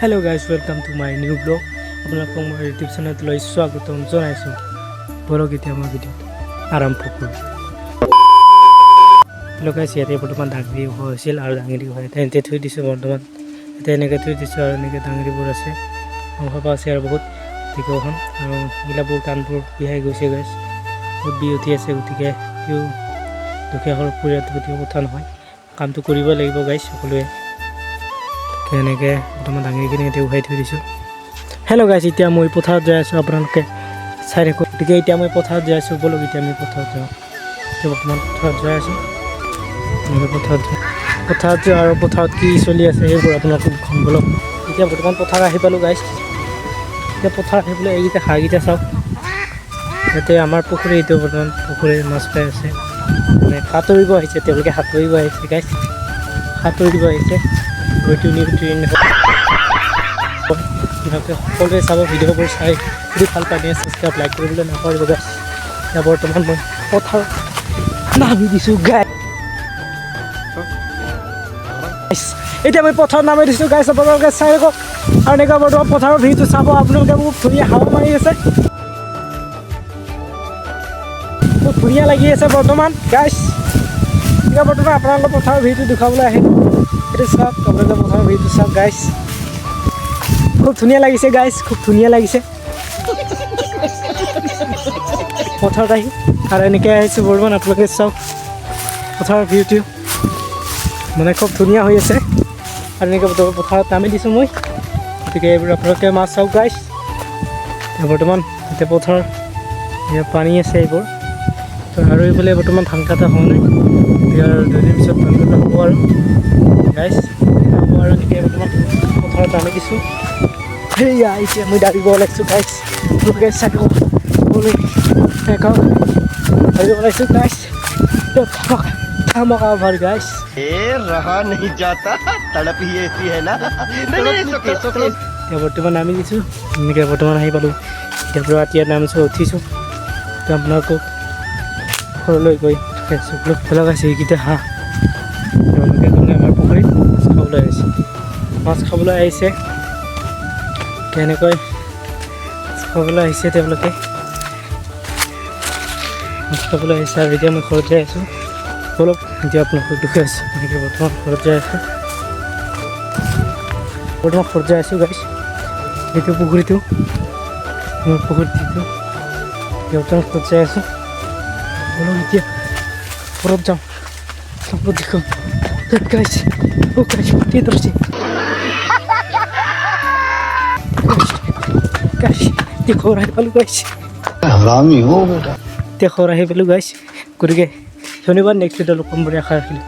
Hello guys, welcome to my new vlog. আপোনালোকক মই YouTube চেনেলটোলৈ স্বাগতম জনাইছোঁ। ব'লক, এতিয়া মই ভিডিঅ'টো আৰম্ভ কৰোঁ। হেল্ল' গাইজ, ইয়াতে বৰ্তমান ডাঙৰি হোৱা হৈছিল আৰু ডাঙৰি হোৱা এতিয়া থৈ দিছোঁ। বৰ্তমান এতিয়া এনেকৈ থৈ দিছোঁ আৰু এনেকৈ ডাঙৰিবোৰ আছে, সভা আছে আৰু বহুত গতিকে আৰু এইগিলাবোৰ কাণবোৰ বিষাই গৈছে গাইজ, বহুত বিষ উঠি আছে। গতিকে তেওঁ দুখীয়া ঘৰৰ পৰিয়ালটো, গতিকে কথা নহয়, কামটো কৰিব লাগিব গাইজ সকলোৱে। তেনেকৈ বৰ্তমান ডাঙৰিখিনি এতিয়া উহাই থৈ দিছোঁ। হেল্ল' গাইজ, এতিয়া মই পথাৰত যাই আছোঁ, আপোনালোকে চাই থাকক। গতিকে এতিয়া মই পথাৰত যাই আছোঁ। ব'লক, এতিয়া আমি পথাৰত যাওঁ। এতিয়া বৰ্তমান পথাৰত যাই আছোঁ। এনেকৈ পথাৰত যাওঁ, পথাৰত যাওঁ আৰু পথাৰত কি চলি আছে সেইবোৰ আপোনালোকক দেখুৱাম। ব'লক, এতিয়া বৰ্তমান পথাৰ আহি পালোঁ গাইজ। এতিয়া পথাৰ আহি পেলাই এইকেইটা হাঁহকেইটা চাওক। ইয়াতে আমাৰ পুখুৰী, এইটো বৰ্তমান পুখুৰীৰ মাছ পাই আছে, মানে সাঁতুৰিব আহিছে তেওঁলোকে, সাঁতুৰিব আহিছে গাইজ, সাঁতুৰিব আহিছে। হয়তো নিউ ট্ৰেইন। আপোনালোকে সকলোৱে চাব, ভিডিঅ'বোৰ চাই যদি ভাল পায় ছাবস্ক্ৰাইব, লাইক কৰিবলৈ নাপাহৰিব গাইজ। এতিয়া বৰ্তমান মই পথাৰত নামি দিছোঁ গাইজ। এতিয়া মই পথাৰত নামি দিছোঁ গাইজ, আপোনালোকে চাই থাকক। আৰু এনেকুৱা বৰ্তমান পথাৰৰ ভিউটো চাব আপোনালোকে। বহুত ধুনীয়া হাৱা মাৰি আছে, বহুত ধুনীয়া লাগি আছে বৰ্তমান গাইজ। এতিয়া বৰ্তমান আপোনালোকৰ পথাৰৰ ভিউটো দেখুৱাবলৈ আহিলোঁ। এইটো চাওক আপোনালোকে, পথাৰৰ ভিউটো চাওক গাইজ। খুব ধুনীয়া লাগিছে গাইজ, খুব ধুনীয়া লাগিছে পথাৰত আহি। আৰু এনেকৈ আহিছোঁ বৰ্তমান, আপোনালোকে চাওক পথাৰৰ ভিউটো, মানে খুব ধুনীয়া হৈ আছে। আৰু এনেকৈ বৰ্তমান পথাৰত নামি দিছোঁ মই। গতিকে এইবোৰ আপোনালোকে মাছ চাওক গাইজ। এতিয়া বৰ্তমান এতিয়া পথাৰ, এতিয়া পানী আছে এইবোৰ। তো আৰু এইফালে বৰ্তমান ধান কটা হোৱা নাই। এতিয়া আৰু দুদিন পিছত ধান কটা হ'ব আৰু গাইজ, হ'ব। আৰু এনেকৈ বৰ্তমান পথাৰত নামি দিছোঁ। সেয়া এতিয়া মই দাঁৰিব ওলাইছোঁ গাইজ, আপোনালোকে চাই থাকক। দাঁৰিব ওলাইছোঁ গাইজ। থামক থামক অভাৰ গাইজ। ए, रहा नहीं जाता, तड़प ही ऐसी है ना। नहीं नहीं, it's okay, it's okay. এতিয়া বৰ্তমান নামি দিছোঁ। এনেকৈ বৰ্তমান আহি পালোঁ। এতিয়া পুৰা ইয়াত নামিছোঁ, উঠিছোঁ। এতিয়া আপোনালোকক ঘৰলৈ গৈ আছোঁ। অলপ আছে এইকেইটা হাঁহ, তেওঁলোকে তাৰমানে আমাৰ পুখুৰীত মাছ খাবলৈ আহিছে, মাছ খাবলৈ আহিছে। কেনেকৈ মাছ খাবলৈ আহিছে, তেওঁলোকে মাছ খাবলৈ আহিছে। আৰু এতিয়া মই ঘৰত যাই আছোঁ। ব'লক, এতিয়া আপোনালোকক দেখুৱাই আছোঁ। এনেকৈ বৰ্তমান ঘৰত যাই আছোঁ, বৰ্তমান ঘৰত যাই আছোঁ গাইজ। এইটো পুখুৰীটো, আমাৰ পুখুৰীটো। বৰ্তমান ঘৰত যাই আছোঁ। ব'লক, এতিয়া ঘৰত যাওঁ, আপোনাক দেখুৱাম গাইজ। অ' গাইজ, মাটি ধৰিছে গাইজ। এতিয়া ঘৰ আহি পালোঁ গাইজ। हरामी हो बेटा। এতিয়া ঘৰ আহি পালোঁ গাইজ। গতিকে ধন্যবাদ, নেক্সট ভিডিঅ' লগ পাম বুলি আশা ৰাখিলোঁ।